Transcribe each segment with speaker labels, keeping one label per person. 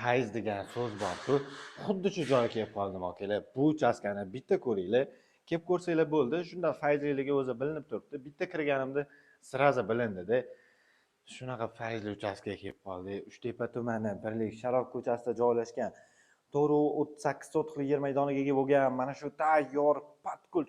Speaker 1: Fayz degan so'z bor-ku, xuddi shu joyga kelib qoldim, akalar. Bu uchastkani bitta ko'ringlar, kelib ko'rsanglar bo'ldi. Shunda fayzliligi o'zi bilinib turibdi. Bitta kirganimda сразу bilindida. Shunaqa fayzli uchastkaga kelib qoldik. Uchtepa tumani, Birlik Sharof ko'chasida joylashgan, 438 sotixlik yer maydoniga ega bo'lgan mana shu tayyor под ключ.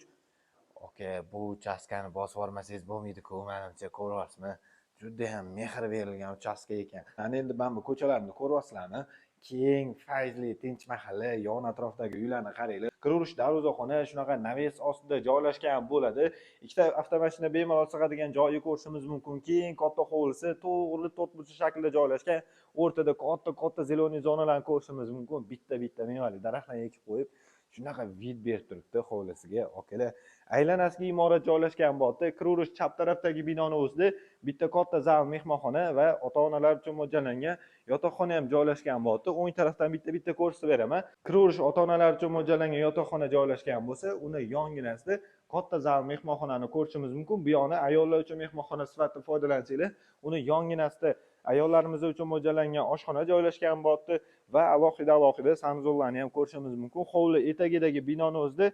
Speaker 1: Aka, bu uchastkani bosib yubormasangiz bo'lmaydi-ku, manimcha, ko'ryapsizmi? Judayam mehr berilgan uchastka ekan. Ana endi mana bu ko'chalarni ko'ryapsizlarmi? Keng, fayzli, tinch mahalla, yon atrofdagi uylarni qaranglar. Kiraverish darvozaxona shunaqa навес ostida joylashgan bo'ladi. Ikkita avtomashina bemalol sig'adigan joyi ko'rishimiz mumkin. Keng, katta hovlisi to'g'ri to'rtburchak shaklda joylashgan. O'rtada katta katta зеленый zonalarni ko'rishimiz mumkin. Bitta bitta mevali daraxtlarni ekib qo'yib, shunaqa вид berib turibdi hovlisiga, akalar. Aylanasiga imorat joylashgan bo'ldi. Kiraverish chap tarafdagi binoni o'zida bitta katta zal, mehmonxona va ota onalar uchun mo'ljallangan yotoqxona ham joylashgan bo'ldi. O'ng tarafdan bitta bitta ko'rsatib beraman. Kiraverish ota onalar uchun mo'ljallangan yotoqxona joylashgan bo'lsa, uni yonginasida katta zal, mehmonxonani ko'rishimiz mumkin. Bu yog'ini ayollar uchun mehmonxona sifatida foydalansanglar, uni yonginasida ayollarimiz uchun mo'ljallangan oshxona joylashgan bo'ldi va alohida alohida санузел larni ham ko'rishimiz mumkin. Hovli etagidagi binoni o'zida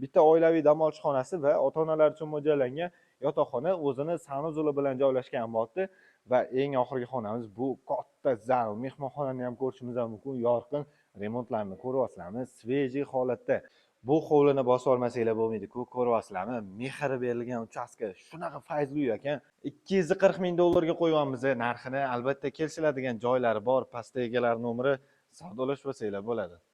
Speaker 1: bitta oilaviy dam olish xonasi va ota onalar uchun mo'ljallangan yotoqxona o'zini санузел i bilan joylashgan bo'ldi va eng oxirgi xonamiz bu katta zal, mehmonxonani ham ko'rishimiz ham mumkin. Yorqin remontlarni ko'ryapsizlarmi? Свежий holatda. Bu hovlini bosib olmasanglar bo'lmaydi-ku, ko'ryapsizlarmi? Mehr berilgan uchastka, shunaqa fayzli uy ekan. 240 ming dollarga qo'yyapmiz narxini. Albatta kelishiladigan joylari bor. Pastda egalari nomeri, savdolashib olsanglar bo'ladi.